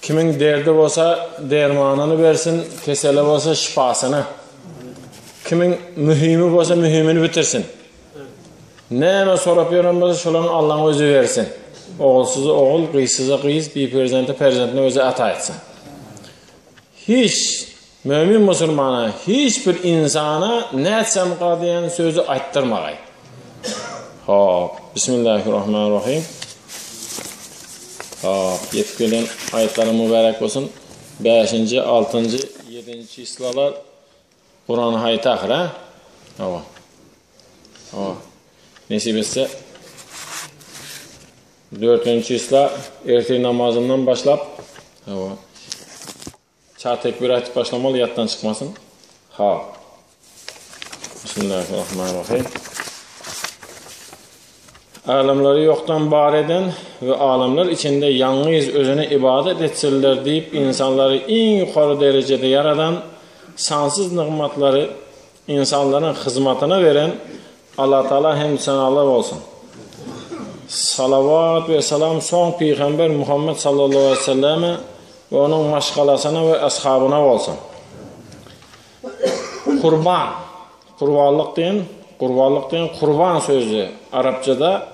Kimiň derdi bolsa dermanyny bersin, keseli bolsa şypasyny. Kimiň mühimi bolsa mühimini bitirsin. Näme sorap ýören bolsa şolaryň Allaň özi bersin. Ogulsyza ogul, gyzsyza gyz, biperzente perzentini özi ata etsin. Hiç mömin musulmana, hiç bir insana nätsemka diýen sözi aýtdyrmagaý. Hop, Bismillahirrahmanirrahim. Hop, ýetip gelen aýatlary mübärek bolsun. 5-nji, 6-njy, 7-nji çislalar Kur'an haýyt ahyr, ha? Hawa. Hawa. Nesip etse 4-nji çisla ertir namazyndan başlap, hawa. Çar tekbir aýtyp başlamaly, ýatdan çykmasyn. Ha. Bismillahirrahmanirrahim. Alamlary ýokdan bar eden we alamlar içinde ýalňyz özüne ibadat etsinler diýip insanlary iň ýokary derejede ýaradan, sansyz nygmatlary insanlaryň hyzmatyna beren Allatagala hem senalar bolsun. Salawat we salam soň pygamber Muhammet sallallahu aleyhi ve selleme we onuň maşgalasyna we ashabyna bolsun. Kurban, kurbanlyk diýen, kurbanlyk diýen kurban sözi arapçada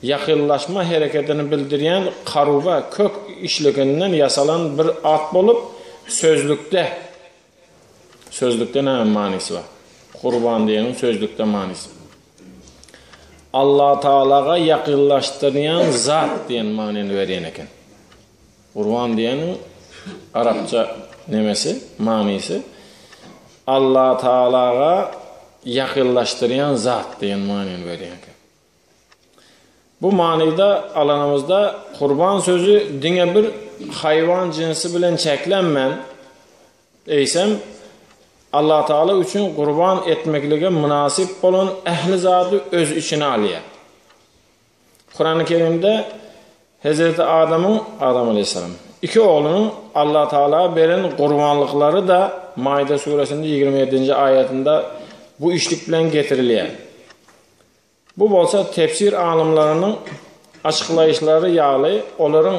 ýakynlaşma hereketini bildirýän karuba kök işliginden ýasalan bir at bolup, sözlükde Sözlükde näme manysy bar? Kurban diýeniň sözlükde manysy. Allah Taalaga ýakynlaşdyrýan zat diýen manyny berýän eken. Gurban diýeniň arapça nemesi, manysy Allah Taalaga ýakynlaşdyrýan zat diýen manyny berýän eken. Bu manyda alanymyzda kurban sözi diňe bir haýwan jynsi bilen çäklenmän, eýsem Allah Taala üçin gurban etmeklige mynasyp bolan ähli zady öz içine alýar. Kurany Kerimde Hezreti Adamyň, Adam aleyhisselam, iki oglunyň Allah Taala beren gurbanlyklary-da Maide suresinde 27-nji aýatynda bu işlik bilen getirilýär. Bu bolsa tefsir alymlarynyň açyklaýyşlary ýaly olaryň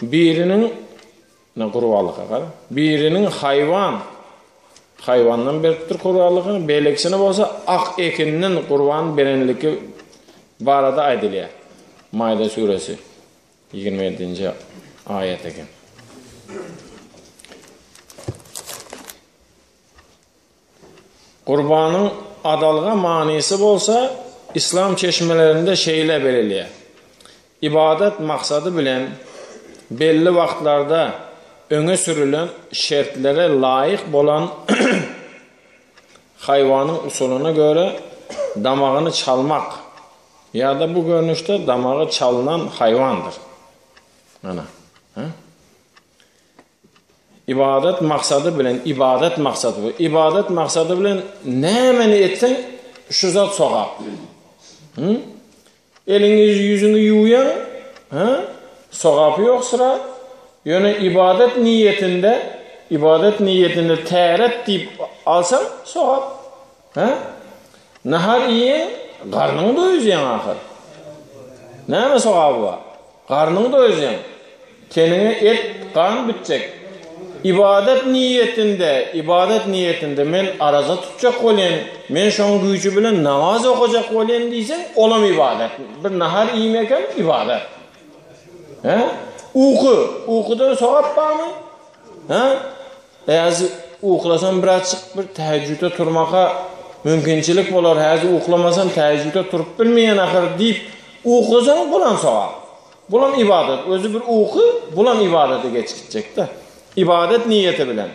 biriniň ne gurbanlyka gara, biriniň haýwan haýwandan beripdir gurbanlygyny, beýlekisine bolsa ak ekinden gurban berenligi barada aýdylýar. Maide suresi 27-nji aýat eken. Gurbanyň adalga manysy bolsa yslam çeşmelerinde şeýle berilýär, Ybadat maksady bilen belli wagtlarda öňe sürülen şertlere laýyk bolan haýwanyň usulyna göre damagyny çalmak ýa-da bu görnüşde damagy çalnan haýwandyr. Ana. Ybadat maksady bilen, ybadat maksady bu. Ybadat maksady bilen nämeni etseň, şu zat sogap. Hı? Eliňi ýüzüňi ýuwýaň, ha? Sogapy ýok syra. Ýöne ibadat niýetinde, ibadat niýetinde täret diýip alsaň, sogap. Ha? Nahar iýeň, garnyňy doýuzýaň ahyr. Näme sogaby bar? Garnyňy doýuzýaň. Teniňe et, gan bitjek. Ybadat niýetinde, ybadat niýetinde men araza tutjak bolýan, men şoň güýji bilen namaz okajak bolýan diýseň, olam ybadat. Bir nahar iýmek hem ybadat. Hä? Uky, ukudan sogap barmy? Hä? Häzir uklasam birazjyk bir tähejjüde turmaka mümkinçilik bolar, häzir uklamasam tähejjüde turup bilmeýän ahyr diýip uklasaň bulam sogap. Bulam ybadat. Özi bir uky, bulam ybadata geçip gitjek-de. Ybadat niýeti bilen.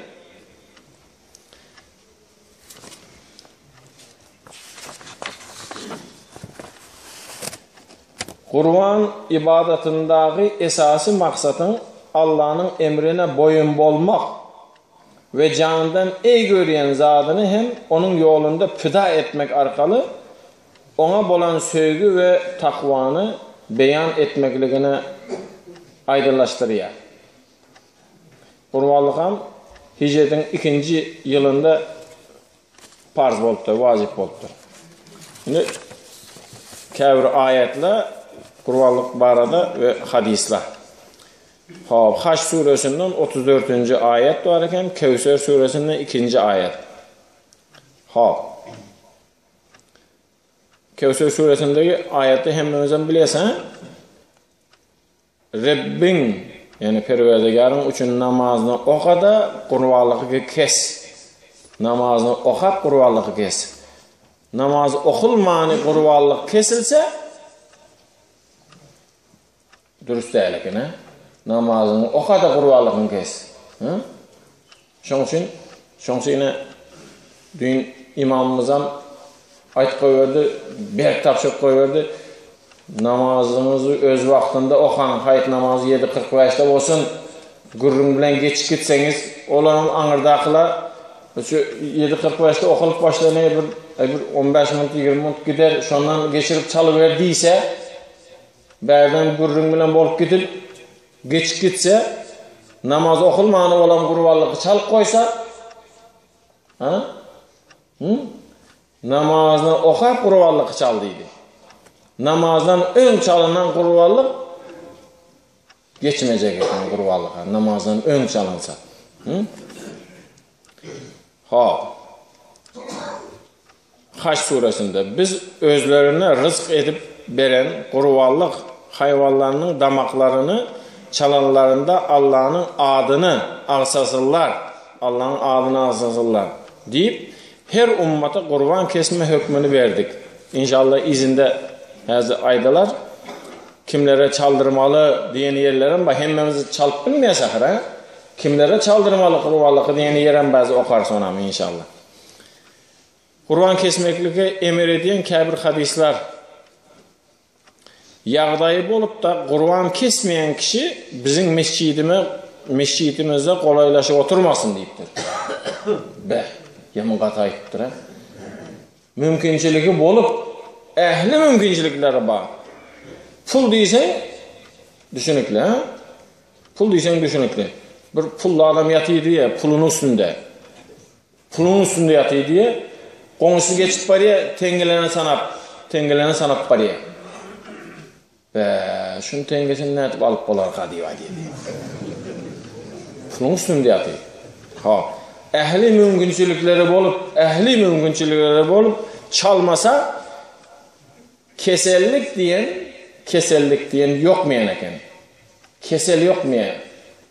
Gurban ybadatyndaky esasy maksatyň Allanyň emrine boýun bolmak we jandan eý görýän zadyny hem Onuň ýolunda pida etmek arkaly Oňa bolan söýgi we takwany beýan etmekligini aýdyňlaşdyrýar. Gurbanlyk hem hijretiň ikinji ýylynda parz bolupdyr, wajyp bolupdyr. Indi käbir aýatlar gurbanlyk barada we hadyslar. Hop, Haç suresinden 34-nji aýat bar eken, Kewser suresinden 2-nji aýat. Hop. Kewser suresindeki aýaty hemmämizem bilýäs, hä? Rebbiň, ýagny Perwerdigäriň üçin namazyny oka-da, gurbanlygy kes. Namazyny okap gurbanlygy kes. Namaz okulmany gurbanlyk kesilse, Dürüst däl eken, hä? Namazyňy oka-da gurbanlygyňy kes. Hä? Şoň üçin, şoň üçin ine düýn imamymyzam aýtyp goýberdi, berk tabşyryp goýberdi. Namazyňyzy öz wagtynda okaň, haýyt namazy 7:45-de bolsun. Gürrüň bilen geçip gitseňiz, olaryň aňyrdakylar şu 7:45-de okalyp başlany bir bir 15 minut, 20 minut gider, şondan geçirip çalyber diýse, Bärden gürrüň bilen bolup gidip, geçip gitse, namaz okulmany bolan gurbanlygy çalyp goýsa, ha? Hı? Namazyny okap gurbanlygy çal diýdi. Namazdan öň çalynan gurbanlyk geçmejek eken gurbanlyga, namazdan öň çalynsa. Hı? Hop. Haç suresinde, Biz özlerine ryzk edip beren gurbanlyk haýwanlarynyň damaklaryny çalanlarynda Allanyň adyny agzasynlar, Allanyň adyny agzasynlar, diýip, her ummata gurban kesme hökmüni berdik. Inşallah yzynda häzir aýdylar. Kimlere çaldyrmaly diýen ýerlerem bar. Hemmämiz çalyp bilmeýäs ahyr, hä? Kimlere çaldyrmaly gurbanlyky diýen ýerem bar, okarys onam inşallah. Gurban kesmeklige emir edýän käbir hadyslar. Ýagdaýy bolup-da gurban kesmeýän kişi biziň mesjidime mesjidimizde golaýlaşyp oturmasyn diýipdir. Beh, ýaman gaty aýdypdyr-a. Mümkinçiligi bolup, ähli mümkinçilikleri bar. Pul diýseň düşünikli, ha? Pul diýseň düşünikli. Bir pully adam ýatyr diýe, pulunyň üstünde. Puluň üstünde ýatyr diýe. Goňşusy geçip barýa, teňňelerini sanap, teňňelerini sanap barýa. Bä, şuň teňňesini nädip alyp bolarka diýip aýdýar diýe. Puluň üstünde ýatyr. Ha, ähli mümkinçilikleri bolup, ähli mümkinçilikleri bolup, çalmasa kesellik diýen, kesellik diýen ýokmaýan eken. Kesel ýokmaýan.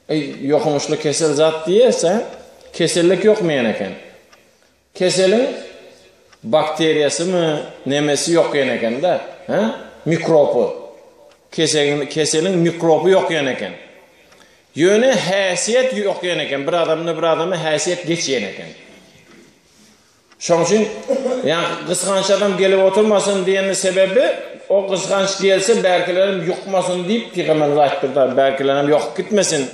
Eý, ýokumyşly kesel zat diýerse, kesellik ýokmaýan eken. Keseliň bakteriýasymy, nemesi ýokýan eken-de, hä? Mikropy. Keseliň, keseliň mikropy ýokýan eken. Ýöne häsiýet ýokýan eken, bir adamdan bir adama häsiýet geçýän eken. Şoň üçin, ýaňky gysganç adam gelip oturmasyn diýeniniň sebebi, o gysganç gelse bärkilerem ýukmasyn diýip pygamberimiz aýtdyr-da, bärkilerem ýokup gitmesin.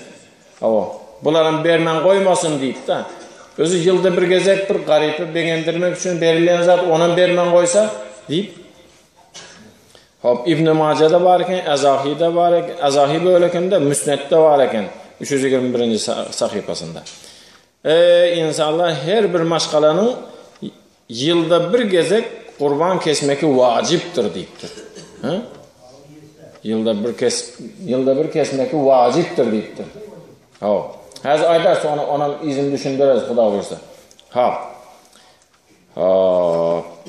Hawa, bularam bermän goýmasyn diýip-de. Özi ýylda bir gezek bir garypy begendirmek üçin berilýän zat, onam bermän goýsa diýip. Hop, Ibn Majada bar eken, Azahide bar eken, Azahi bölekinde, Müsnetde bar eken, 321-nji sahypasynda. Eý, ynsanlar, her bir maşgalanyň ýylda bir gezek gurban kesmeki wajypdyr diýipdir. Hä? Ýylda bir kes, ýylda bir kesmeki wajypdyr diýipdir. Hawa. Häzir aýdarys ony, onam yzyny düşündireris, Huda buýursa. Ha. Ha.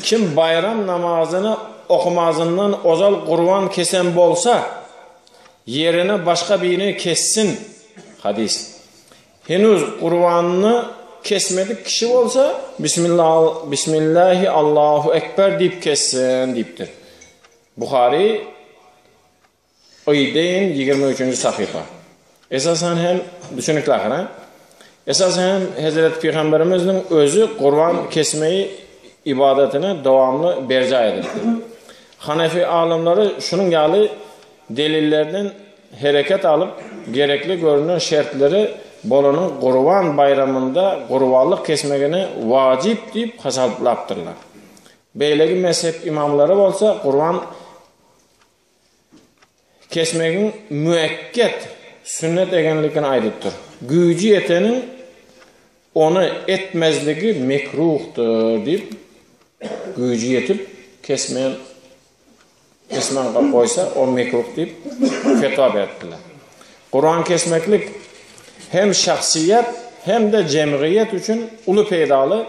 Kim baýram namazyny okumazyndan ozal gurban kesen bolsa, ýerine başga birini kessin. Hadys. Henüz gurbanyny kesmedik kişi bolsa, Bismillah, Bismillahi Allahu Ekber diýip kessin diýipdir. Buhary Ydeýn 23-nji sahypa. Esasan hem düşünikli ahyr, ha? Esasan hem Hezreti Pygamberimizniň özi gurban kesmeyi ibadatyny dowamly berjaý edipdir. Hanefi alymlary şunuň ýaly delillerden hereket alyp, gerekli görünen şertleri bolanyň Gurban baýramynda gurbanlyk kesmegini wajyp diýip hasaplapdyrlar. Beýleki mezhep ymamlary bolsa gurban kesmegiň müekket sünnet egenligini aýdypdyr. Güýji ýeteniň ony etmezligi mekruhdyr diýip, güýji ýetip kesmeýän Kesmän goýsa, o mekruh diýip fetwa beripdirler. Gurban kesmeklik hem şahsyýet hem-de jemgyýet üçin uly peýdaly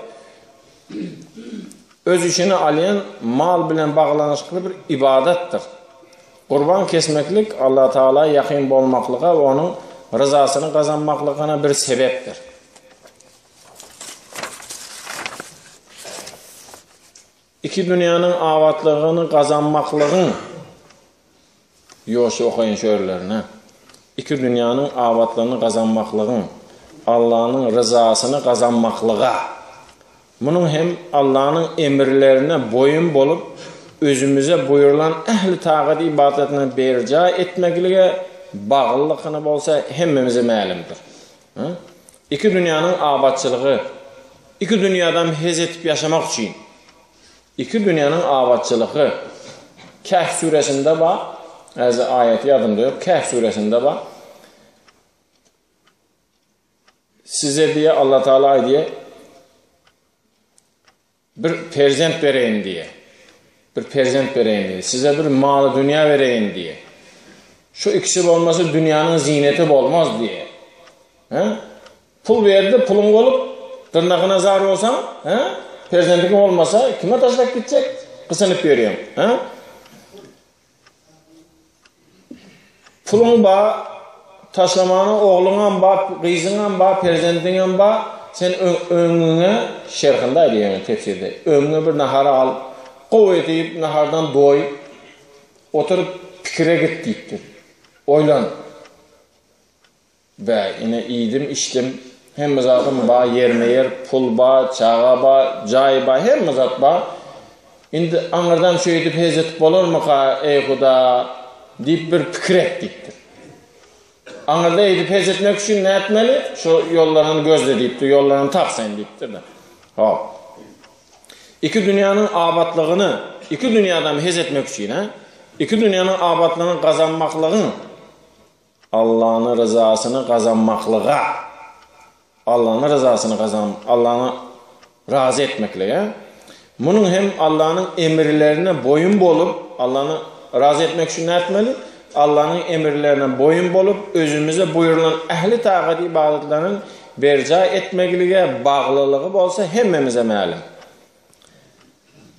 öz içine alýan mal bilen baglanyşykly bir ybadatdyr. Gurban kesmeklik Allah Tagala ýakyn bolmaklyga we onuň ryzasyny gazanmaklygyna bir sebepdir. Iki dünýäniň abatlygyny gazanmaklygyň Ýoşy okaýyn şu ýerlerine. Iki dünýäniň abatlygyny gazanmaklygyň, Allanyň ryzasyny gazanmaklyga, munuň hem Allanyň emirlerine boýun bolup, özümize buýrulan ähli tagat-ybadatyny berjaý etmeklige baglylygyny bolsa hemmemize mälimdir. Iki dünýäniň abatçylygy, iki dünýädem hez etip ýaşamak üçin. Iki dünýäniň abatçylygy. Kehf süresinde bar, häzir aýaty ýadymda ýok, Kehf süresinde bar. Size diýe Allah Taala aýdýar, bir perzent bereýin diýe. Bir perzent bereýin diýe. Size bir maly dünýä bereýin diýe. Şu ikisi bolmasa dünýäniň zineti bolmaz diýe. He? Pul berdi, puluň bolup, dyrnagyna zar bolsaň, he? Perzentiň bolmasa, kime taşlap gitjek? Gysynyp ýörýäň, he? Puluň ba, taşlamana ogluňam ba, gyzyňam ba, perzendiňem ba, sen öňüňe şerhinde aýdýar tefsirde. Öňüňe bir nahar al, gowy edip nahardan doý, oturyp pikire git diýipdir. Oýlan. Bä, ine iýdim, içdim, hemme zadym ba, ýerme-ýer, pul ba, çaga ba, jaý ba, hemme zat ba. Indi aňyrdan şeýdip hez edip bolarmyka, eý Huda, diýip bir pikir et diýipdir. Aňyrda eýdip hez etmek üçin nätmeli? Şu ýollaryny gözle diýipdir, ýollaryny tap sen diýipdir-de. Hop. Iki dünýäniň abatlygyny, iki dünýäden hez etmek üçin, hä? Iki dünýäniň abatlygyny gazanmaklygyň Allanyň ryzasyny gazanmaklyga, Allanyň ryzasyny gazan, Allany razy etmeklige, munuň hem Allanyň emirlerine boýun bolup, Allany razy etmek üçin nätmeli? Allanyň emirlerine boýun bolup, özümize buýrulan ähli tagat-ybadatlaryň berjaý etmeklige baglylygy bolsa hemmemize mälim.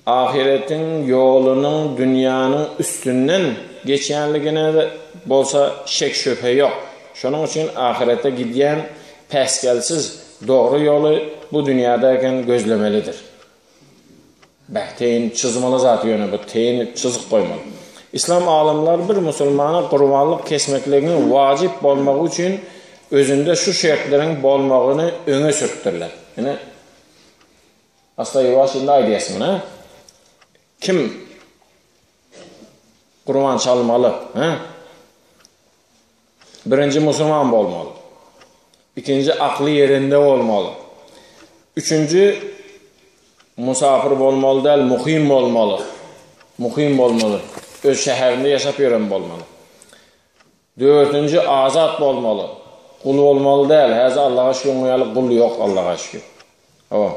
Ahyretiň ýolunyň dünýäniň üstünden geçýänligine bolsa şek-şübhe ýok. Şonuň üçin ahyrete gidýän päsgelsiz dogry ýoly bu dünýädäken gözlemelidir. Beh, teýin çyzmaly zat ýöne bu, teýin çyzyk goýmaly. Yslam alymlary bir musulmana gurbanlyk kesmekligiň wajyp bolmagy üçin özünde şu şertleriň bolmagyny öňe sürüpdirler. Ine, Asla ýuwaş indi aýdýas muny. Kim gurban çalmaly, he? Birinji musulman bolmaly. Ikinji akly ýerinde bolmaly. Üçünji musafir bolmaly däl, muhim bolmaly. Muhim bolmaly. Öz şäherinde ýaşap ýören bolmaly. Dördünji azat bolmaly. Gul bolmaly däl. Häzir Allaha şükür oň ýaly gul ýok Allaha şükür. Hawa.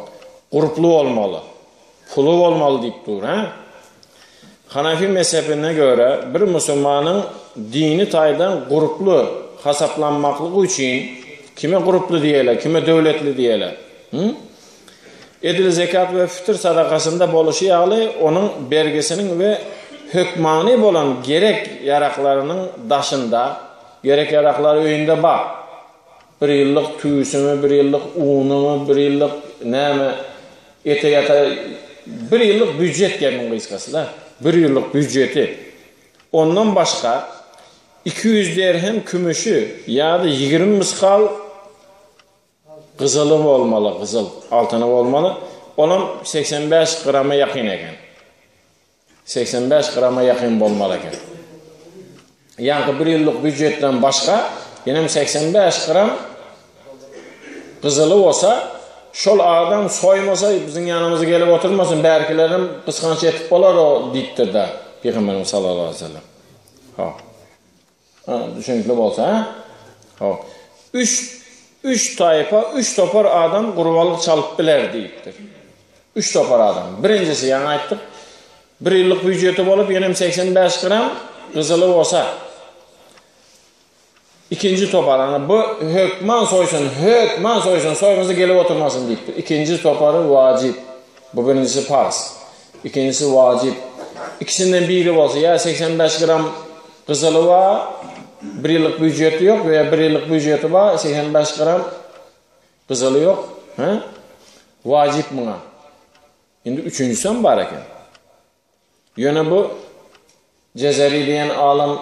Gurply bolmaly. Puly bolmaly diýip dur, hä? Hanafi mezhebine görä bir musulmanyň dini taýdan gurply hasaplanmaklygy üçin kime gurply diýeli, kime döwletli diýeli? Hı? Edil zekat we fitir sadakasynda boluşy ýaly, onuň bergisiniň we hökmany bolan gerek-ýaraklarynyň daşynda, gerek-ýaraklary öýünde bar. Bir ýyllyk tüwüsimi, bir ýyllyk unumy, bir ýyllyk näme, ete-ýata, bir ýyllyk býujet gepiň gysgasy-da. Bir ýyllyk býujeti. Ondan başga, 200 derhem kümüşi ýa-da 20 mysgal Gyzyly bolmaly, gyzyl, altyny bolmaly. Olam 85 grama ýakyn eken. 85 grama ýakyn bolmaly eken. Ýaňky bir ýyllyk býujetden başga, ýenem 85 gram gyzyly bolsa, şol adam soýmasa, biziň ýanymyza gelip oturmasyn, bärkilerem gysganç etip bolar o diýipdir-de, Pygamberimiz sallallahu aleyhi ve sellem. Ha. Düşünikli bolsa, hä? Hop. Üç, üç taýpa, üç topar adam gurbalyk çalyp biler diýipdir. Üç topar adam. Birinjisi, ýaňy aýtdyk, bir ýyllyk býujeti bolup, ýenem 85 gram gyzyly bolsa. Ikinji topar, ana bu hökman soýsun, hökman soýsun, soýmasa gelip oturmasyn diýipdir. Ikinji topary wajyp. Bu birinjisi parz. Ikinjisi wajyp. Ikisinden biri bolsa, ýa 85 gram gyzyly bar, bir ýyllyk býujeti ýok, ýa bir ýyllyk býujeti bar, 85 gram gyzyly ýok, he? Wajyp muňa. Indi üçünjisi hem bar eken. Ýöne bu Jezeri diýen alym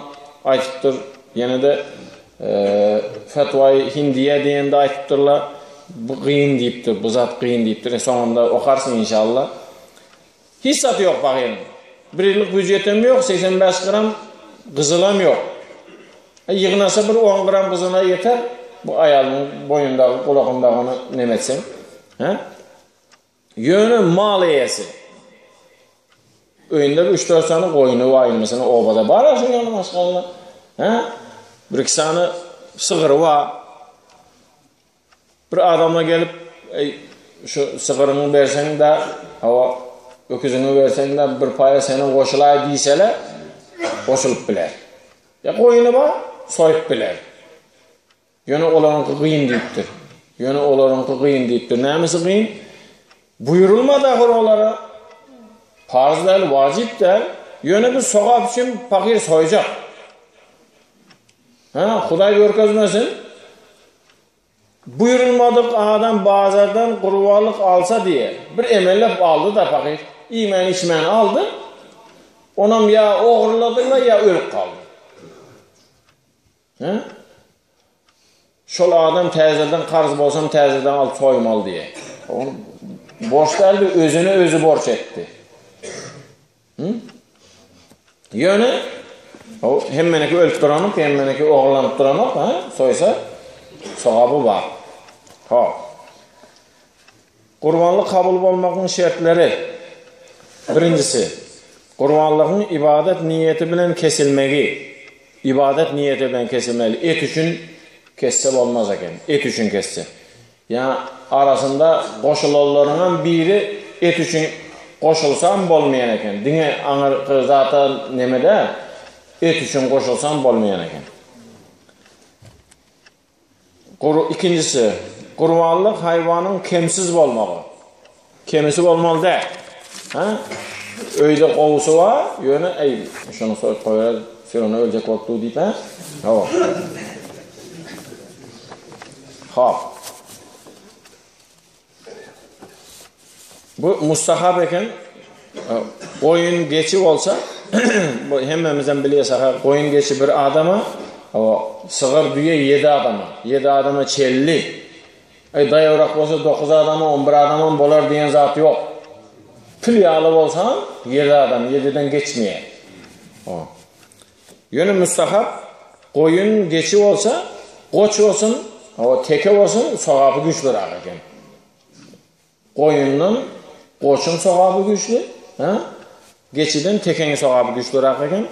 aýdypdyr, ýene-de Fetwaýy Hindiýe diýende aýdypdyrlar, bu gyn diýipdir, bu zat gyn diýipdir. E, soňunda okarsyň inşallah. Hiç zat ýok pahyryň. Bir ýyllyk býujetem ýok, 85 gram gyzylam ýok. E, ýygnasa bir 10 gram gyzyla ýeter. Bu aýalyň boýundaky, gulagyndagyny neme etseň. He? Ýöne mal eýesi. Öýünde bir üç-dört sany goýny bar, indi meselem obada bar şuň ýaly maşgalalar. Hä? Bir iki sany sygry bar. Bir adamlar gelip, eý, şu sygryňy berseň-de, hawa, öküziňi berseň-de, bir paýa seni goşulaý diýseler, goşulyp biler. Ýa goýny bar, soýup biler. Ýöne olaryňky gyn diýipdir. Ýöne olaryňky gyn diýipdir. Nämesi gyn? Buýrulmady ahyr olara. Parz däl, wajyp däl. Ýöne bir sogap üçin pakyr soýjak. Ha, Hudaý görkezmesin. Buýrulmadyk adam bazardan gurbanlyk alsa diýe, bir emellep aldy-da pakyr. Iýmän içmän aldy. Onam ýa ogurladylar, ýa ölüp galdy. Hä? Şol adam täzeden karz bolsam täzeden alyp soýmaly diýe. Ol borç däldi, özüne özi borç etdi. Hı? Ýöne o hemmeneki ölüp duranok, hemmeneki ogurlanyp duranok, ha? Soýsa sogaby bar. Ha. Gurbanlyk kabul bolmagyň şertleri, Birinjisi, gurbanlygyň ybadat niýeti bilen kesilmegi, ybadat niýeti bilen kesilmeli, et üçin kesse bolmaz eken, et üçin kesse. Ýa arasynda goşulanlaryňam biri et üçin goşulsam bolmaýan eken, diňe aňyrky zata neme däl, et üçin goşulsam bolmaýan eken. Ikinjisi, gurbanlyk haýwanyň kemsiz bolmagy. Kemisi bolmaly däl. Ha? Öýde gowusy bar, ýöne eý, şuny soýup goýar, sürüne öljek bolup dur diýip, ha? Hawa. Hop. Bu mustahap eken. Goýun geçi bolsa, bu hemmemizem bilýäs, goýun geçi bir adama, o sygyr düýe 7 adama, 7 adama çelli. Eý daýawrak bolsa 9 adama, 11 adama bolar diýen zat ýok. Pil ýaly bolsa 7 adam, 7-den geçmeýär. O. Ýöne mustahap goýun geçi bolsa, goç bolsun, o teke bolsun, sogapy güýçliräk eken. Goýundan goçuň sogaby güýçli, ha? Geçiden tekeň sogaby güýçliräk eken.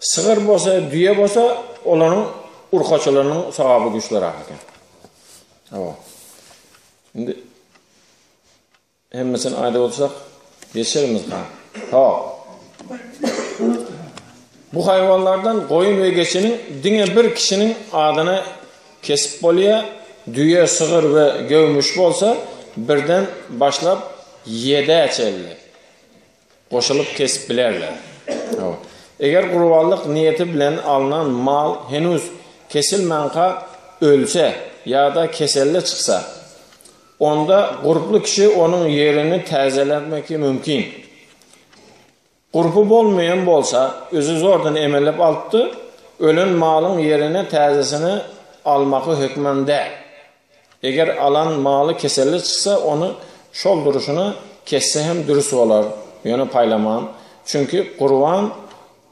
Sygyr bolsa, düýe bolsa, olaryň urkaçylarynyň sogaby güýçliräk eken. Hawa. Indi Hemmesini aýdyp otursak ýetişermizka? Hop. Bu haýwanlardan goýun we geçiniň diňe bir kişiniň adyna kesip bolýar, düýe, sygyr we göwmüş bolsa birden başlap ýedä çenli goşulyp kesip bilerler. Eger gurbanlyk niýeti bilen alnan mal henüz kesilmänka ölse ýa-da keselli çyksa, Onda gurply kişi onuň ýerini täzeletmeki mümkin. Gurpy bolmaýan bolsa, özi zordan emellep alypdy, ölen malyň ýerine täzesini almaky hökman däl. Eger alan maly keselli çyksa, ony şol durşuna kesse hem dürüst bolar, ýöne paýlaman. Çünki gurban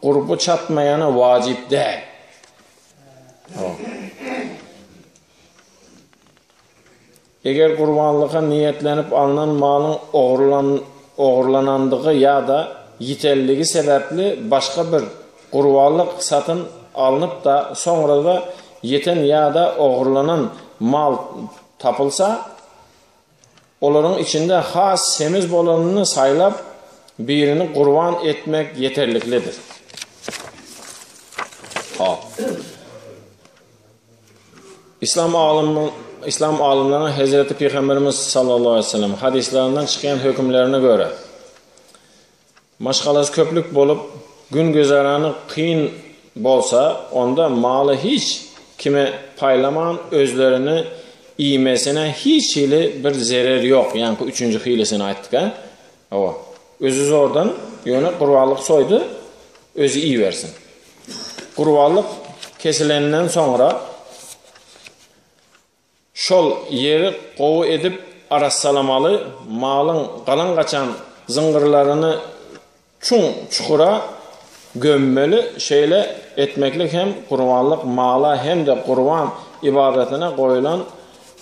gurpy çatmaýana wajyp däl. Eger gurbanlyga niýetlenip alnan malyň ogurlanandygy ýa-da ýitenligi sebäpli başga bir gurbanlyk satyn alnyp-da, soňra-da ýiten ýa-da ogurlanan mal tapylsa, olaryň içinde has semiz bolanyny saýlap, birini gurban etmek ýeterliklidir. Hop. Islam alymy Islam alymlarynyň Hezreti Pygamberimiz sallallahu aleyhi ve sellem hadyslerinden çykýan hökümlerine görä maşgalasy köplük bolup gün güzerany kyn bolsa onda maly hiç kime paýlaman özlerini iýmesine hiç hili bir zerer ýok ýaňky üçünji hilisini aýtdyk a hawa özi zordan ýöne gurbanlyk soýdy özi iýibersin. Gurbanlyk kesilenden soňra şol ýeri gowy edip arassalamaly, malyň galan-gaçan zyňgyrlaryny çuň çukura gömmeli, şeýle etmeklik hem gurbanlyk mala hem-de gurban ybadatyna goýlan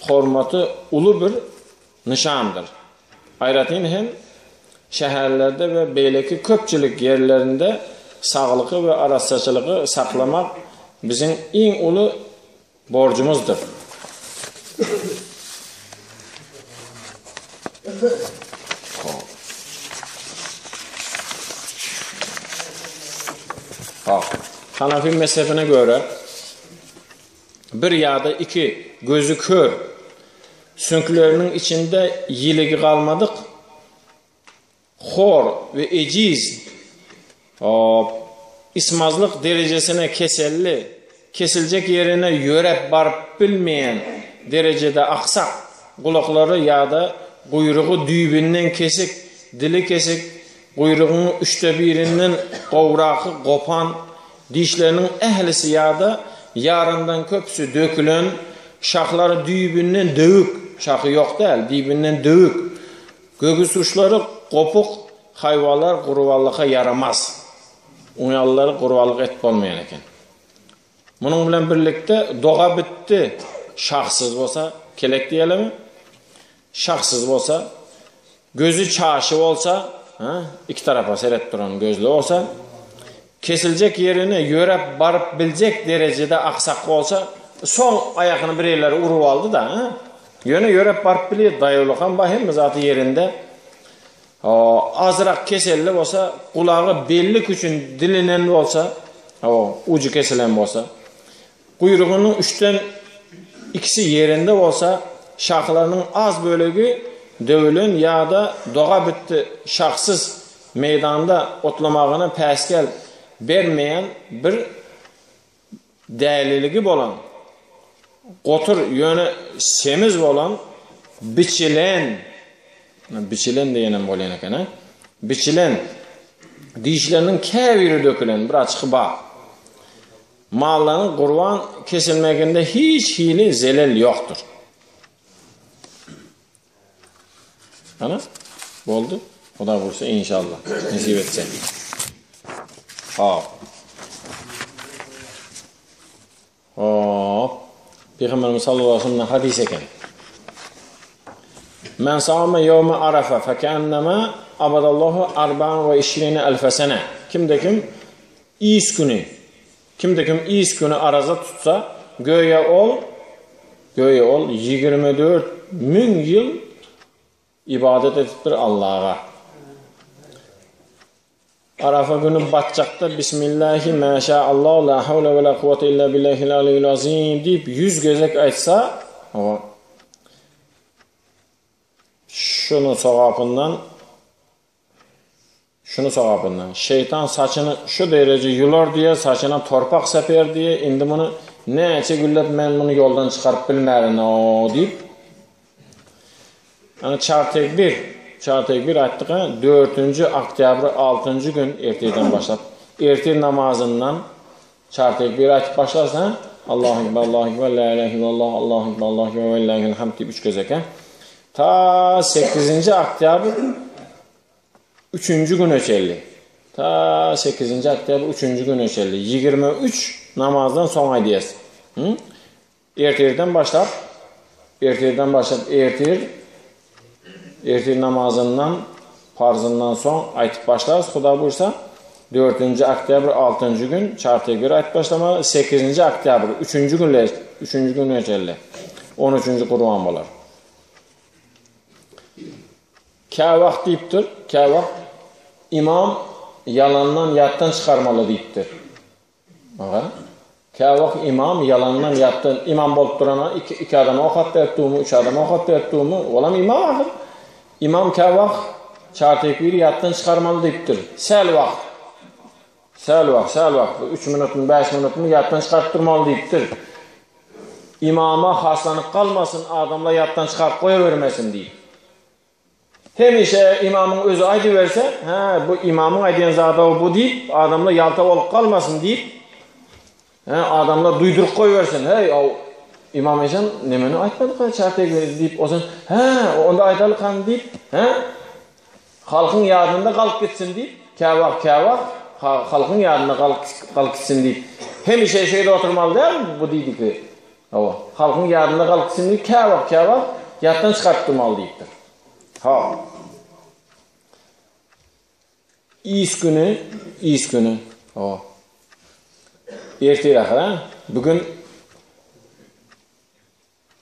hormaty uly bir nyşandyr. Aýratyn hem, şäherlerde we beýleki köpçülik ýerlerinde saglyky we arassaçylygy saklamak biziň iň uly borjumyzdyr. Hanafi mezhebine görä, bir ýa-da iki gözi kör, süňkleriniň içinde ýiligi galmadyk, hor we ejiz, hop, ysmazlyk derejesine keselli, kesiljek ýerine ýöräp baryp bilmeýän derejede aksak, gulaklary ýa-da guýrugy düýbünden kesik, dili kesik, guýrugynyň üçde birinden gowraky gopan, Dişleriniň ählisi ýa-da ýaryndan köpüsi dökülen, şahlary düýbünden döwük, şahy ýok däl, düýbünden döwük, gögüs uçlary gopuk haýwanlar gurbanlyka ýaramaz. Oňýalylary gurbanlyk etip bolmaýan eken. Munuň bilen birlikde dogabitdi şahsyz bolsa, kelek diýelimi? Şahsyz bolsa, gözi çaşy bolsa, ha, iki tarapa seret duran gözli bolsa, kesiljek ýerine ýöräp baryp biljek derejede aksak bolsa, soň aýagyny bir ýerlere urup aldy-da, ha, ýöne ýöräp baryp bilýär, daýawlykam bar, hemme zady ýerinde. Azrak keselli bolsa, gulagy bellik üçin dilinen bolsa, ujy kesilen bolsa, Guýrugynyň üçden ikisi ýerinde bolsa, şahlarynyň az bölegi döwülen ýa-da dogabitdi şahsyz meýdanda otlamagyna päsgel bermeýän bir däliligi bolan, gotur, ýöne semiz bolan biçilen, biçilen diýenem bolýan eken-ä, biçilen, dişleriniň käbiri dökülen bir açygy bar. Mallaryň gurban kesilmeginde hiç hili zelel ýokdur. Ana, boldy. Huda buýursa inşallah. Nesip etse. Hop. Hop. Peygamberimiz sallallahu aleyhi ve sellem hadis eken. Men same yevme Arafa fekennema abadallahu arba'an ve işrine elfe sene. Kimde kim Is güni, Kimde-kim is güni araza tutsa, göýä ol, göýä ol 24 müň ýyl ybadat edipdir Allaga. Arafa güni batjakda Bismillahi ma şa Allah la hawle we la kuwwete illa billahil aliyyil azim diýip 100 gezek aýtsa, hawa, şunuň sogapyndan Şuny sogapyndan. Şeýtan saçyny şu dereje ýular diýer, saçyna torpak seper diýer, indi muny näçe günläp men muny ýoldan çykaryp bilmärin-ow diýip. Ana çar tekbir, çar tekbir aýtdyk ha, 4-nji oktýabr 6-njy gün ertirden başlap, ertir namazyndan çar tekbir aýtyp başlarsyň ha. Allahu ekber, Allahu ekber, la ilahe illallah, Allahu ekber, Allahu ekber, ve lillahil hamd diýip üç gezek ha. Ta 8-nji oktýabr Üçünji güne çenli, ta sekizinji oktýabr üçünji güne çenli, 23 namazdan soň aýdýas. Hı? Ertirden başlap, ertirden başlap ertir, ertir namazyndan, parzyndan soň aýtyp başlarys, Huda buýursa. 4-nji oktýabr 6-njy gün çar tekbir aýtyp başlamaly, 8-nji oktýabr 3-nji günle, 3-nji güne çenli 13-nji gurban bolar. Käwagt diýipdir, käwagt ymam ýalandan ýatdan çykarmaly diýipdir. Aga. Käwagt imam ýalandan ýatdan imam bolup durana iki, iki adama okap berip durmy, üç adama okap berip durmy, olam imam ahyr. Imam käwagt çar tekbiri ýatdan çykarmaly diýipdir. Säl wagt. Säl wagt, säl wagt, üç minutmy, bäş minutmy ýatdan çykaryp durmaly diýipdir. Imama haslanyp galmasyn, adamlar ýatdan çykaryp goýabermesin diýip. Hemişe imamyň özi aýdyberse, hä, bu imamyň aýdýan zady bu diýip, adamlar ýalta bolup galmasyn diýip, hä, adamlar duýduryp goýbersin. Heý, aw, imam eşen nemeni aýtmadyk-a, çartek diýip, o sen, hä, onda aýdaly kan diýip, hä, halkyň ýadynda galyp gitsin diýip, käwagt, käwagt halkyň ýadynda galyp, galyp gitsin diýip, hemişe şeýle oturmaly däl bu diýdiki. Hawa, halkyň ýadynda galyp gitsin diýip, käwagt, käwagt ýatdan çykaryp durmaly diýipdir. Ha. Is güni, is güni. Hawa. Ertir ahyr, ha? Bugün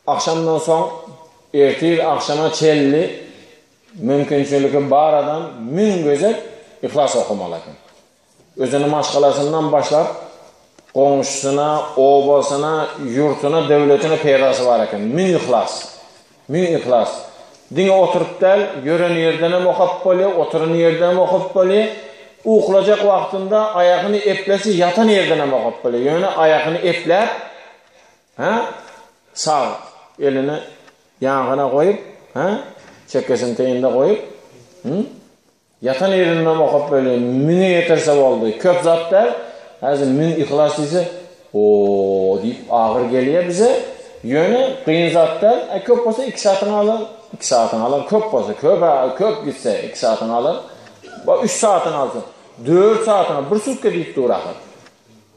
agşamdan soň ertir agşama çenli mümkinçiligi bar adam müň gezek Ihlas okamaly eken. Özüni maşgalasyndan başlap, goňşusyna, obasyna, ýurtuna, döwletine peýdasy bar eken. Müň yhlas. Müň yhlas. Diňe oturyp däl, ýören ýerdenem okap bolýar, oturan ýerdenem okap bolýar. Uklajak wagtynda aýagyny eplese ýatan ýerdenem okap bolýar. Ýöne aýagyny epläp, hä, sag elini ýaňagyna goýup, hä, çekgesini teýinde goýup, hü, Ýatan ýerinden okap welin, müňe ýetirse boldy. Köp zat däl. Häzir müň yhlas diýse, o diýip agyr gelýär bize. Ýöne kyn zat däl. E, köp bolsa 2 saatyňy alar. 2 saatyňy alar. Köp bolsa, köp köp gitse 2 saatyňy alar. Ba 3 saatyňy alsyn. 4 saatyňy bir sutka diýip dur ahyr.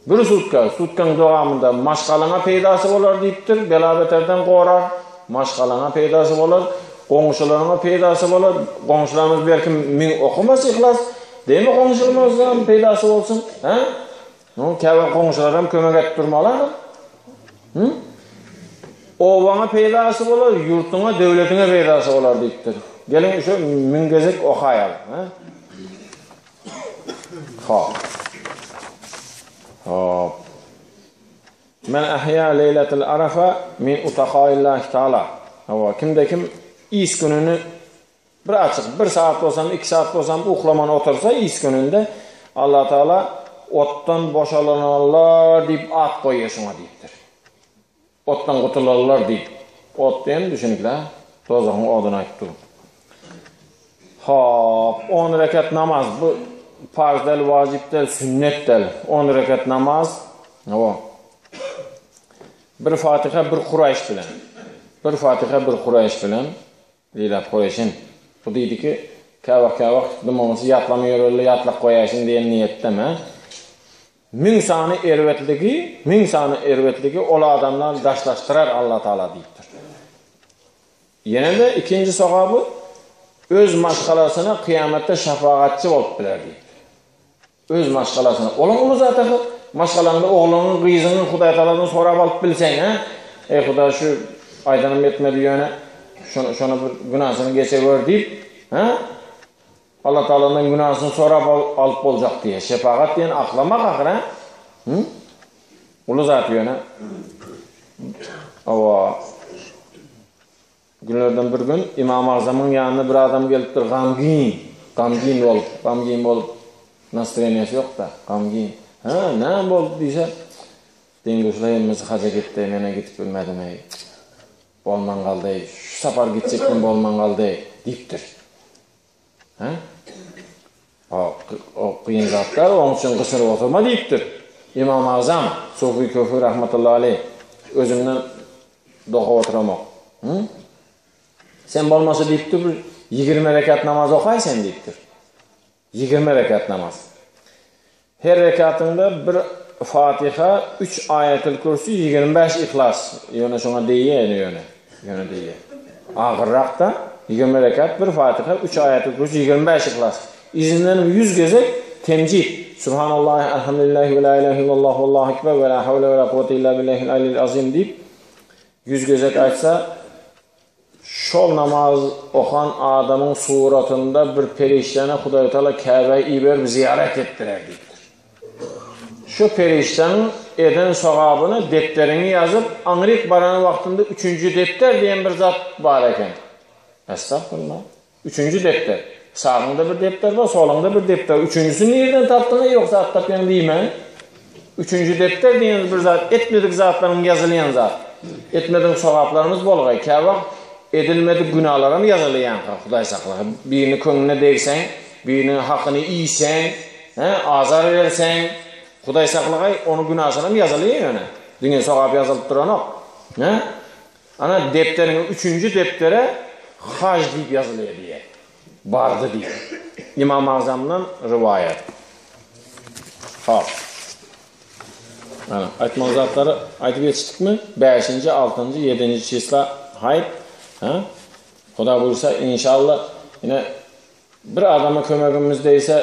Bir sutka, sutkaň dowamynda maşgalaňa peýdasy bolar diýipdir, bela-beterden gorar, maşgalaňa peýdasy bolar, goňşularyňa peýdasy bolar, goňşularymyz belki müň okamaz yhlas, deme goňşularymyzam peýdasy bolsun, hä? No, käbir goňşularam kömek edip durmaly ahyr. Hı? Obaňa peýdasy bolar, ýurtuňa, döwletiňe peýdasy bolar diýipdir. Geliň şu müň gezek okaýaly, hä? Hop. Hop. Men ahya leyletul arafa min utaqaillahi taala. Hawa, kimde kim is gününi bir açyk, bir saat bolsam, iki saat bolsam uklaman otursa is gününde Allah Taala otdan boşalanlar diýip at goýýar şuňa diýipdir. Otdan gutularlar diýip. Ot diýen düşünikli, dozahyň oduny aýtdy. Hop, on rekat namaz bu farz däl, wajyp däl, sünnet däl. On rekat namaz. Hawa. Bir Fatiha, bir Kuraýş bilen. Bir Fatiha, bir Kuraýş bilen. Lilap Kuraýşyn. Bu diýdi ki, käwagt käwagt dymamyzy ýatlama ýörelde ýatlap goýaýşyn diýen niýetde, hä? Müň sany erbetligi, müň sany erbetligi ol adamdan daşlaşdyrar Allatagala diýipdir. Ýene-de ikinji sogaby öz maşgalasyna kyýamatda şafagatçy bolup biler diýipdir. Öz maşgalasyna. Olam uly zat ahyr. Maşgalaňda ogluňy, gyzyňy Hudaýtagaladan sorap alyp bilseň, hä? Eý Hudaý şu aýdanym ýetmedi ýöne şony şony bir günasyny geçewer diýip, hä? Allah Taala'dan günasyny sorap alyp boljak diýýär. Şefagat diýen aklamak ahyr, hä? Hı? Uly zat ýöne. Awa. Günlerden bir gün Imam Agzamyň ýanyna bir adam gelipdir, gamgyn, gamgyn bolup, gamgyn bolup, nastreniýasy ýok-da, gamgyn. Hä, näme boldy diýse, deň-duşlar hemmesi haja gitdi, men-ä gidip bilmedim-eý. Bolman galdy, şu sapar gitjekdim bolman galdy diýipdir. Hä? O, o kyn zatlar, oň üçin gysyryp oturma diýipdir. Imam Agzam, Sufi Köfi rahmetullahi aleyh, özümden dokap oturamok. Hı? Sen bolmasa diýipdir, bir 20 rekat namaz okaý sen diýipdir. 20 rekat namaz. Her rekatyňda bir Fatiha, üç Aýatyl Kürsi, 25 Ihlas. Ýöne şoňa diýýär ýöne. Ýöne diýýär. Agyrrak-da 20 rekat bir Fatiha, üç Aýatyl Kürsi, 25 Ihlas. Yzyndan 100 gezek temjid. Subhanallah, elhamdülillahi ve la ilahe illallah, vallahu ekber ve la havle ve la kuvvete illa billahil aliyyil azim diýip 100 gezek aýtsa Şol namaz okan adamyň suratynda bir perişdäni Hudaýtagala Käbä iberip zyýarat etdirer diýipdir. Şu perişdäniň eden sogabyny depderiňe ýazyp, aňryk baran wagtynda üçünji depder diýen bir zat bar eken. Estagfurullah. Üçünji depder. Sagyňda bir depder bar, soluňda bir depder. Üçünjisini nireden tapdyň-eý, ýogsa at tapýaň diýmän. Üçünji depder diýen bir zat, etmedik zatlaryň ýazylýan zat. Etmedik sogaplarymyz bolgaý. Käwagt edilmedik günalaram ýazylýanka, Hudaý saklasyn. Birini köňlüne degseň, biriniň hakyny iýseň, hä, azar berseň, Hudaý saklagaý, onuň günasynam ýazylýar ýöne. Diňe sogap ýazylyp duranok. Hä? Ana, depderiňe üçünji depdere haj diýip ýazylýar diýýär. Bardy diýip. Ymam Agzamdan rywaýat. Hop. Ana, aýtmaly zatlary aýdyp ýetişdikmi? Bäşinji, altynjy, ýedinji çisla haýt. Ha? Huda buýursa, inşallah, ine, Bir adama kömegimiz degse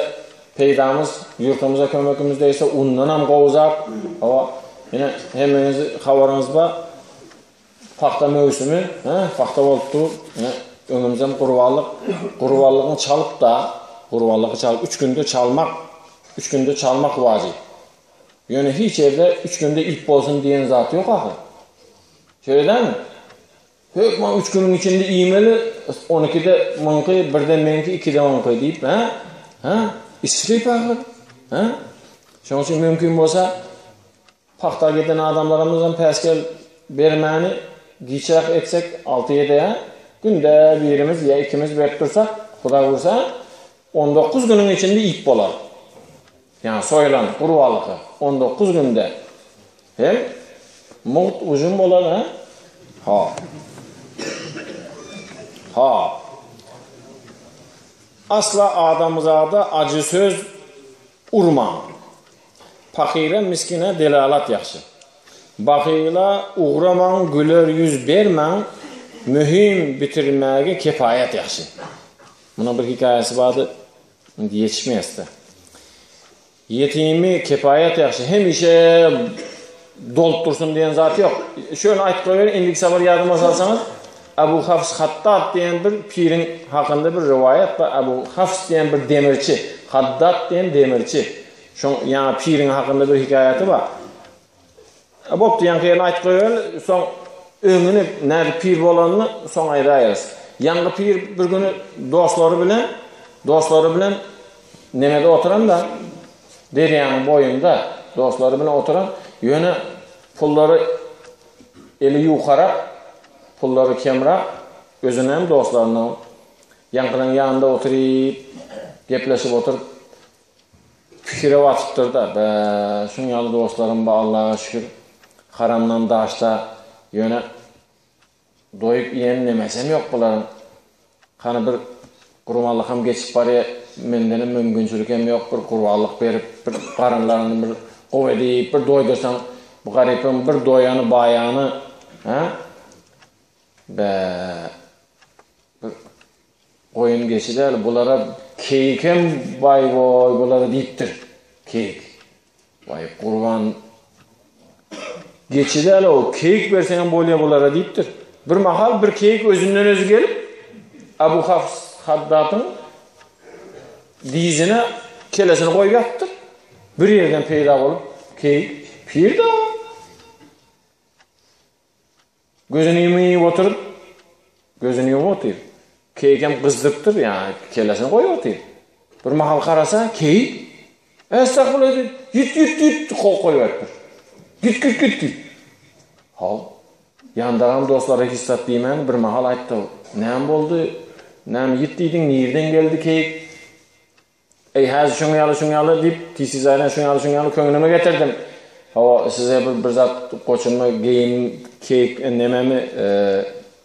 peýdamyz, ýurtumyza kömegimiz degse undanam gowy zat. Hawa, ine hemmeňiz habaryňyz bar. Pagta möwsümi, hä, pagta bolup dur. Ine öňümizem gurbanlyk, gurbanlygyny çalyp-da, gurbanlygy çalyp üç günde çalmak, üç günde çalmak wajyp. Ýöne hiç ýerde üç günde iýip bolsun diýen zat ýok ahyr. Şeýle dälmi? Hökman üç günüň içinde iýmeli, on ikide muňky, birde meňki, ikide oňky diýip, hä? Hä? Isrip ahyr. Hä? Şonuň üçin mümkin bolsa pagta giden adamlarymyzam päsgel bermäni giçräk etsek, alty-ýedi, hä? Günde birimiz ýa ikimiz berip dursak, Hudaý buýursa, 19 günüň içinde iýip bolar. Ýa soýlan gurbalygy 19 günde. Hem mugt ujun bolar ha? Ha. Ha. Asla adamzada ajy söz urmaň. Pahyra miskine delalat ýagşy. Bahyla ugramaň güler ýüz bermäň möhüm bitirmäge kepaýat ýagşy. Munuň bir hekaýasy bardy. Indi ýetişmeýäs-de. Ýetimi kepaýat ýagşy. Hemişe dolup dursun diýen zat ýok. Şöyle aýtyp goýberin, indiki sapar ýadyma salsaňyz, Abu Hafs Hattat diýen bir piriň hakynda bir riwaýat bar. Abu Hafs diýen bir demirçi, Hatdat diýen demirçi. Şoň ýaňy piriň hakynda bir hekaýaty bar. Bopdy, ýaňky ýerini aýtyp goýaly, soň öňüni nädip pir bolanyny soň aýdaýarys. Ýaňky pir bir güni dostlary bilen, dostlary bilen nemede oturan-da, derýanyň boýunda dostlary bilen oturan, ýöne pullary eli ýukarak, pullary kemrak, özünem dostlarynyň ýaňkylaryň ýanynda oturyp, gepleşip oturyp, Pikire batypdyr-da, Bä, şuň ýaly dostlarym bar, Allaha şükür, haramdan daşda, ýöne doýup iýen nemesem ýok bularyň. Hany bir gurbanlykam geçip barýa, mendenem mümkinçilik hem ýok, bir gurbanlyk berip, bir garynlaryny bir gowy edip, bir doýdursaň, bu garypyň bir doýany, baýany, hä? Bä, bir Goýun geçi däl, bulara keýikem baý-boý bulara diýipdir. Keýik. Waý, gurban geçi däl-ow, keýik berseňem bolýa bulara diýipdir. Bir mahal bir keýik özünden özi gelip, Abu Hafs Haddatyň dizine kellesini goýup ýatypdyr. Bir ýerden peýda bolup, keýik, pir-de. Gözüni ýumyp oturyp, gözüni ýumup otyr. Keýik hem gyzdyrypdyr, ýa kellesini goýup otyr. Bir mahal garasa, keýik Estagfurullah diýip, ýit ýit ýit kowup goýberipdir. Git git git diýip. Haw. Ýandagam dostlary hiç zat diýmän, bir mahal aýtdy, Näme boldy? Näme ýit diýdiň, nirden geldi keýik? Eý, häzir şuň ýaly, şuň ýaly diýip, tisiz aýdan şuň ýaly, şuň ýaly köňlüme getirdim. Hawa, size bir bir zat goçumy, geýim, keýik, nememi,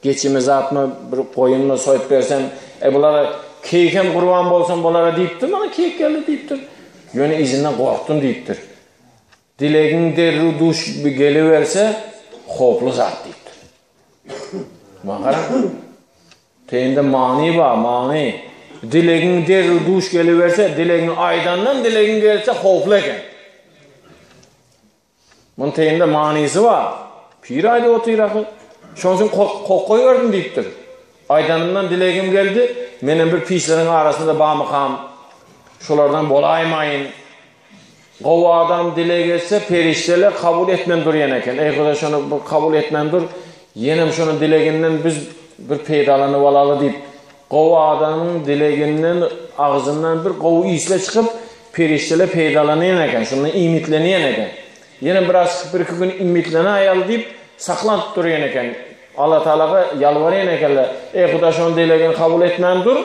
geçimi zatmy, bir goýunmy soýup bersem, e bulara keýik hem gurban bolsam bolara diýipdir, maňa keýik geldi diýipdir. Ýöne yzyndan gorkdum diýipdir. Dilegiň derrew duş geliberse, howply zat diýipdir. Maňa garaň. Teýinde many bar, many. Dilegiň derrew duş geliberse, dilegiňi aýdandan dilegiň gelse howply eken. Munuň teýinde manysy bar. Pir aýdyp otyr ahy. Şonuň üçin kok goýberdim diýipdir. Aýdanymdan dilegim geldi, menem bir pisleriň arasynda barmykam, şolardan bolaýmaýyn. Gowy adam dileg etse, perişdeler kabul etmän durýan eken. Eý Hudaý şony bir kabul etmän dur, ýenem şonuň dileginden biz bir peýdalanyp alaly diýip, gowy adamyň dileginden agzyndan bir gowy isle çykyp, perişdeler peýdalanýan eken, şondan iýmitlenýän eken. Ýene biraz çykyp bir-iki gün iýmitlenäýeli diýip, saklanyp durýan eken. Allatalaga ýalbarýan ekenler, Eý Hudaý şonuň dilegini kabul etmän dur,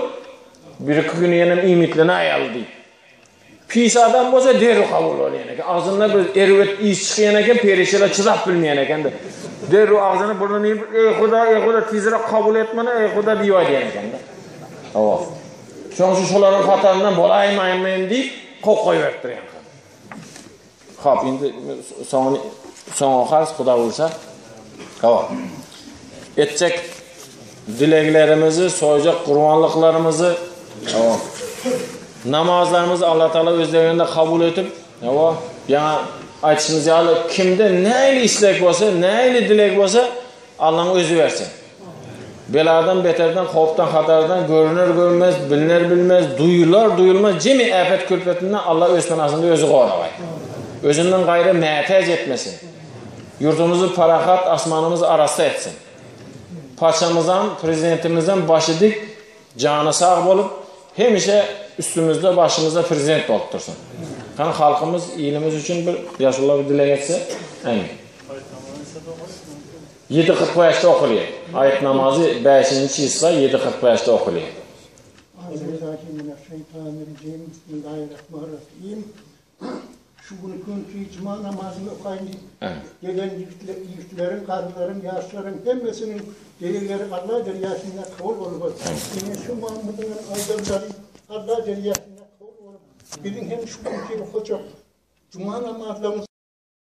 bir-iki gün ýenem iýmitlenäýeli diýip. Pis adam bolsa derrew kabul bolýan eken. Agzyndan bir erbet is çykýan eken, perişdeler çydap bilmeýän eken-de. Derrew agzyny burnuny ýygyp, Eý Huda, eý Huda, tizräk kabul et muny, eý Huda diýip aýdýan eken-de. Hawa. Şonuň üçin şolaryň hataryndan bolaýmaýyn men diýip, kowup goýberipdir ýaňky. Hop, indi soňuny soň okarys, Huda buýursa. Hawa. Etjek dileglerimizi, soýjak gurbanlyklarymyzy, hawa. Namazlarymyzy Allah Taala özlerinde kabul edip, hawa, ýaňa aýdyşymyz ýaly, kimde nähili isleg bolsa, nähili dileg bolsa, Allaň özi bersin. Beladan, beterden, howpdan, hatardan, görüner görünmez, biliner bilmez, duýular duýulmaz jemi äpet külpetinden Allah öz penasynda özi goragaý. Özünden gaýra mätäç etmesin. Ýurdumyzy parahat, asmanymyzy arassa etsin. Patyşamyzam, prezidentimizem başy dik, jany sag bolup, hemişe üstümizde, başymyzda prezident bolup dursun. Hany halkymyz, ilimiz üçin bir ýaşulular bir dileg etse, amin. 7.45-de okulýar. Aýt namazy 5-nji çisla 7.45-de okulýar. Bismillahirrahmanirrahim. Şu günki juma namazyny okaýyn diýip gelen ýigitleriň, garrylaryň, ýaşlaryň hemmesiniň dilegleri Alla dergähinde kabul bolsun. Ine şu Muhammediň aýdanlary Alla dergähinde kabul bolup, biziň hem şu günki okajak juma namazlarymyz.